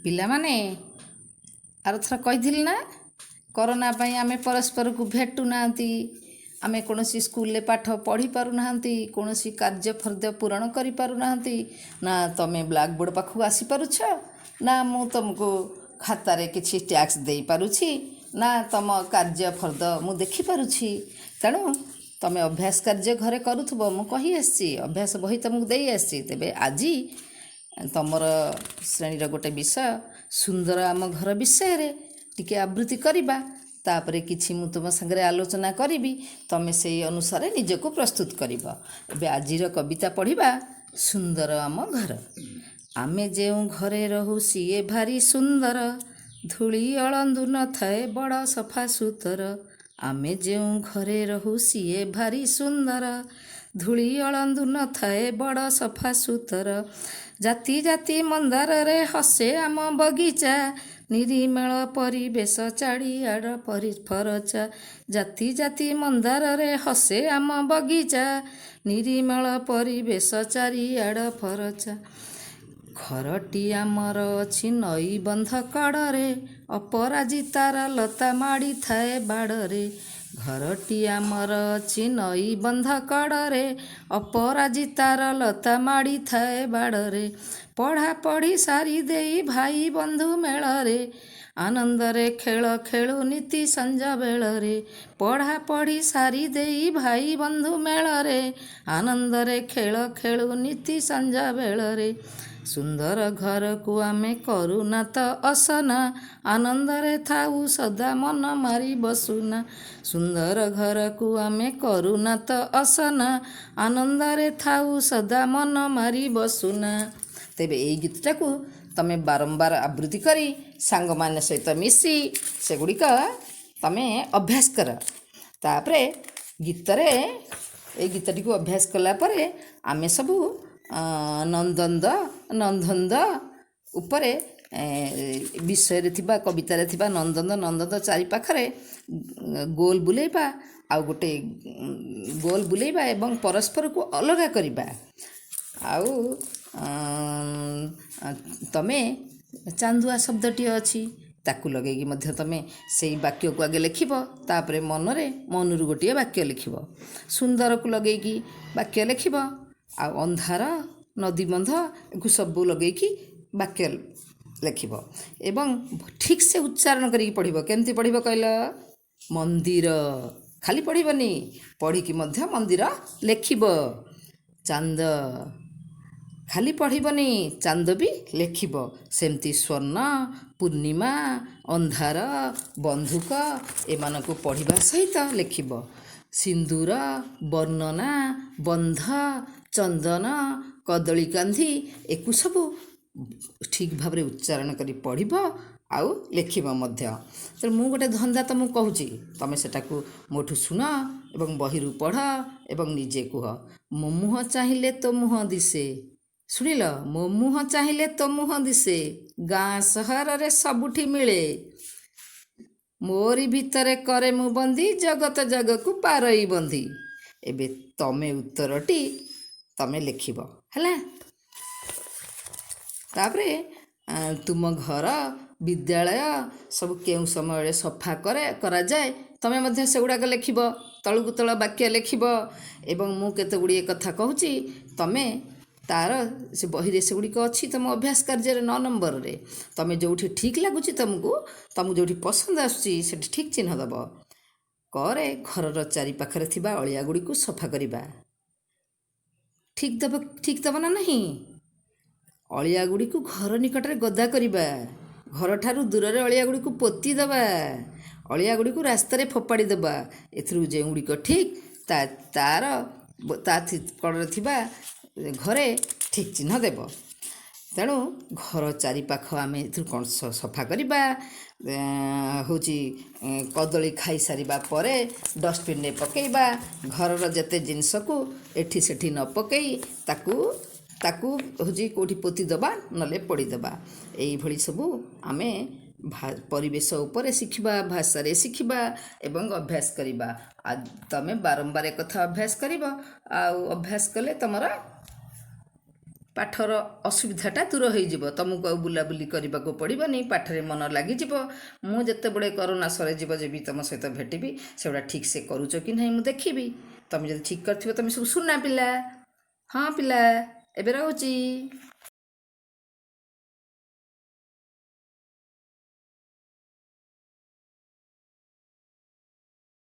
ପିଲାମାନେ, ଆରଥର କହିଥିଲି ନା, କରୋନା ପାଇଁ ଆମେ ପରସ୍ପରକୁ ଭେଟୁନାହାନ୍ତି, ଆମେ କୌଣସି ସ୍କୁଲରେ ପାଠ ପଢ଼ି ପାରୁନାହାନ୍ତି, କୌଣସି କାର୍ଯ୍ୟ ଫର୍ଦ୍ଦ ପୂରଣ କରିପାରୁନାହାନ୍ତି। ନା ତୁମେ ବ୍ଲାକବୋର୍ଡ଼ ପାଖକୁ ଆସିପାରୁଛ, ନା ମୁଁ ତୁମକୁ ଖାତାରେ କିଛି ଟ୍ୟାକ୍ସ ଦେଇପାରୁଛି, ନା ତୁମ କାର୍ଯ୍ୟ ଫର୍ଦ୍ଦ ମୁଁ ଦେଖିପାରୁଛି। ତେଣୁ ତୁମେ ଅଭ୍ୟାସ କାର୍ଯ୍ୟ ଘରେ କରୁଥିବ, ମୁଁ କହି ଆସିଛି, ଅଭ୍ୟାସ ବହି ତୁମକୁ ଦେଇ ଆସିଛି। ତେବେ ଆଜି ତୁମର ଶ୍ରେଣୀର ଗୋଟେ ବିଷୟ ସୁନ୍ଦର ଆମ ଘର ବିଷୟରେ ଟିକେ ଆବୃତ୍ତି କରିବା। ତାପରେ କିଛି ମୁଁ ତୁମ ସାଙ୍ଗରେ ଆଲୋଚନା କରିବି, ତୁମେ ସେଇ ଅନୁସାରେ ନିଜକୁ ପ୍ରସ୍ତୁତ କରିବ। ଏବେ ଆଜିର କବିତା ପଢ଼ିବା, ସୁନ୍ଦର ଆମ ଘର। ଆମେ ଯେଉଁ ଘରେ ରହୁ ସିଏ ଭାରି ସୁନ୍ଦର, ଧୂଳି ଅଳନ୍ଧୁ ନଥାଏ, ବଡ଼ ସଫା ସୁତର। ଆମେ ଯେଉଁ ଘରେ ରହୁ ସିଏ ଭାରି ସୁନ୍ଦର, ଧୂଳି ଅଳନ୍ଧୁ ନଥାଏ, ବଡ଼ ସଫା ସୁତର। ଜାତି ଜାତି ମନ୍ଦାରରେ ହସେ ଆମ ବଗିଚା, ନିରିମଳ ପରିବେଶ ଚାରିଆଡ଼ ପରି ଫରଚା। ଜାତି ଜାତି ମନ୍ଦାରରେ ହସେ ଆମ ବଗିଚା, ନିରିମଳ ପରିବେଶ ଚାରିଆଡ଼ ଫରଚା। ଘରଟି ଆମର ଅଛି ନଈ ବନ୍ଧ କଡ଼ରେ, ଅପରାଜିତାର ଲତା ମାଡ଼ିଥାଏ ବାଡ଼ରେ। ଘରଟି ଆମର ଅଛି ନଈ ବନ୍ଧ କଡ଼ରେ, ଅପରାଜିତାର ଲତା ମାଡ଼ିଥାଏ ବାଡ଼ରେ। ପଢ଼ାପଢ଼ି ସାରି ଦେଇ ଭାଇ ବନ୍ଧୁ ମେଳରେ, ଆନନ୍ଦରେ ଖେଳ ଖେଳୁ ନିତି ସଞ୍ଜ ବେଳରେ। ପଢ଼ାପଢ଼ି ସାରି ଦେଇ ଭାଇ ବନ୍ଧୁ ମେଳରେ, ଆନନ୍ଦରେ ଖେଳ ଖେଳୁ ନିତି ସଞ୍ଜ ବେଳରେ। ସୁନ୍ଦର ଘରକୁ ଆମେ କରୁନା ତ ଅସନା, ଆନନ୍ଦରେ ଥାଉ ସଦା ମନ ମାରି ବସୁନା। ସୁନ୍ଦର ଘରକୁ ଆମେ କରୁନା ତ ଅସନା, ଆନନ୍ଦରେ ଥାଉ ସଦା ମନ ମାରି ବସୁନା। ତେବେ ଏଇ ଗୀତଟାକୁ ତମେ ବାରମ୍ବାର ଆବୃତ୍ତି କରି ସାଙ୍ଗମାନେ ସହିତ ମିଶି ସେଗୁଡ଼ିକ ତମେ ଅଭ୍ୟାସ କର। ତାପରେ ଗୀତରେ, ଏଇ ଗୀତଟିକୁ ଅଭ୍ୟାସ କଲା ପରେ ଆମେ ସବୁ ନନ୍ଦନ୍ଦ ନନ୍ଦନ୍ଦ ଉପରେ ବିଷୟରେ ଥିବା, କବିତାରେ ଥିବା ନନ୍ଦନ୍ଦ ନନ୍ଦନ୍ଦ ଚାରି ପାଖରେ ଗୋଲ ବୁଲେଇବା, ଆଉ ଗୋଟେ ଗୋଲ ବୁଲେଇବା ଏବଂ ପରସ୍ପରକୁ ଅଲଗା କରିବା। ଆଉ ତମେ ଚାନ୍ଦୁଆ ଶବ୍ଦଟିଏ ଅଛି, ତାକୁ ଲଗେଇକି ମଧ୍ୟ ତମେ ସେଇ ବାକ୍ୟକୁ ଆଗେ ଲେଖିବ, ତାପରେ ମନରେ ମନରୁ ଗୋଟିଏ ବାକ୍ୟ ଲେଖିବ। ସୁନ୍ଦରକୁ ଲଗେଇକି ବାକ୍ୟ ଲେଖିବ, ଆଉ ଅନ୍ଧାର, ନଦୀବନ୍ଧ ଏକୁ ସବୁ ଲଗେଇକି ବାକ୍ୟ ଲେଖିବ ଏବଂ ଠିକ୍ ସେ ଉଚ୍ଚାରଣ କରିକି ପଢ଼ିବ। କେମିତି ପଢ଼ିବ କହିଲ? ମନ୍ଦିର ଖାଲି ପଢ଼ିବନି, ପଢ଼ିକି ମଧ୍ୟ ମନ୍ଦିର ଲେଖିବ। ଚାନ୍ଦ ଖାଲି ପଢ଼ିବନି, ଚାନ୍ଦ ବି ଲେଖିବ। ସେମିତି ସ୍ୱର୍ଣ୍ଣ, ପୂର୍ଣ୍ଣିମା, ଅନ୍ଧାର, ବନ୍ଧୁକ ଏମାନଙ୍କୁ ପଢ଼ିବା ସହିତ ଲେଖିବ। ସିନ୍ଦୁର, ବର୍ଣ୍ଣନା, ବନ୍ଧ, ଚନ୍ଦନ, କଦଳୀ କାନ୍ଧି ଏକୁ ସବୁ ଠିକ୍ ଭାବରେ ଉଚ୍ଚାରଣ କରି ପଢ଼ିବ ଆଉ ଲେଖିବ ମଧ୍ୟ। ତେଣୁ ମୁଁ ଗୋଟେ ଧନ୍ଦା ତୁମକୁ କହୁଛି, ତୁମେ ସେଟାକୁ ମୋଠୁ ଶୁଣ ଏବଂ ବହିରୁ ପଢ଼ ଏବଂ ନିଜେ କୁହ। ମୋ ମୁହଁ ଚାହିଁଲେ ତୋ ମୁହଁ ଦିଶେ। ଶୁଣିଲ? ମୋ ମୁହଁ ଚାହିଁଲେ ତୋ ମୁହଁ ଦିଶେ, ଗାଁ ସହରରେ ସବୁଠି ମିଳେ। ମୋରି ଭିତରେ କରେ ମୁଁ ବନ୍ଦୀ, ଜଗତ ଜଗକୁ ପାରଇ ବନ୍ଧି। ଏବେ ତମେ ଉତ୍ତରଟି ତମେ ଲେଖିବ, ହେଲା? ତାପରେ ତୁମ ଘର, ବିଦ୍ୟାଳୟ ସବୁ କେଉଁ ସମୟରେ ସଫା କରେ କରାଯାଏ, ତମେ ମଧ୍ୟ ସେଗୁଡ଼ାକ ଲେଖିବ, ତଳକୁ ତଳ ବାକ୍ୟ ଲେଖିବ। ଏବଂ ମୁଁ କେତେ ଗୁଡ଼ିଏ କଥା କହୁଛି, ତମେ ତାର ସେ ବହିରେ ସେଗୁଡ଼ିକ ଅଛି ତୁମ ଅଭ୍ୟାସ କାର୍ଯ୍ୟରେ 9 ନମ୍ବରରେ। ତମେ ଯେଉଁଠି ଠିକ୍ ଲାଗୁଛି ତୁମକୁ, ତମକୁ ଯେଉଁଠି ପସନ୍ଦ ଆସୁଛି, ସେଠି ଠିକ୍ ଚିହ୍ନ ଦେବ। କରେ ଘରର ଚାରିପାଖରେ ଥିବା ଅଳିଆ ଗୁଡ଼ିକୁ ସଫା କରିବା। ଠିକ୍ ଦେବ, ଠିକ୍ ଦେବ ନା ନାହିଁ? ଅଳିଆ ଗୁଡ଼ିକୁ ଘର ନିକଟରେ ଗଦା କରିବା, ଘରଠାରୁ ଦୂରରେ ଅଳିଆ ଗୁଡ଼ିକୁ ପୋତି ଦେବା, ଅଳିଆ ଗୁଡ଼ିକୁ ରାସ୍ତାରେ ଫୋପାଡ଼ି ଦେବା। ଏଥିରୁ ଯେଉଁଗୁଡ଼ିକ ଠିକ୍, ତା ତାର ତା କଡ଼ରେ ଥିବା ଘରେ ଠିକ୍ ଚିହ୍ନ ଦେବ। ତେଣୁ ଘର ଚାରିପାଖ ଆମେ ଏଥିରୁ କ'ଣ ସଫା କରିବା ହେଉଛି, କଦଳୀ ଖାଇସାରିବା ପରେ ଡଷ୍ଟବିନ୍ରେ ପକାଇବା, ଘରର ଯେତେ ଜିନିଷକୁ ଏଠି ସେଠି ନ ପକାଇ ତାକୁ ହେଉଛି କେଉଁଠି ପୋତି ଦେବା, ନହେଲେ ପୋଡ଼ିଦେବା। ଏଇଭଳି ସବୁ ଆମେ ପରିବେଶ ଉପରେ ଶିଖିବା, ଭାଷାରେ ଶିଖିବା ଏବଂ ଅଭ୍ୟାସ କରିବା। ଆଉ ତମେ ବାରମ୍ବାର ଏକଥା ଅଭ୍ୟାସ କରିବ, ଆଉ ଅଭ୍ୟାସ କଲେ ତୁମର ପାଠର ଅସୁବିଧାଟା ଦୂର ହେଇଯିବ। ତୁମକୁ ଆଉ ବୁଲାବୁଲି କରିବାକୁ ପଡ଼ିବନି, ପାଠରେ ମନ ଲାଗିଯିବ। ମୁଁ ଯେତେବେଳେ କରୋନା ସରିଯିବ, ଯିବି, ତୁମ ସହିତ ଭେଟିବି। ସେଗୁଡ଼ା ଠିକ୍ ସେ କରୁଛ କି ନାହିଁ ମୁଁ ଦେଖିବି। ତୁମେ ଯଦି ଠିକ୍ କରିଥିବ, ତୁମେ ସବୁ ସୁନା ପିଲା। ହଁ ପିଲା, ଏବେ ରହୁଛି।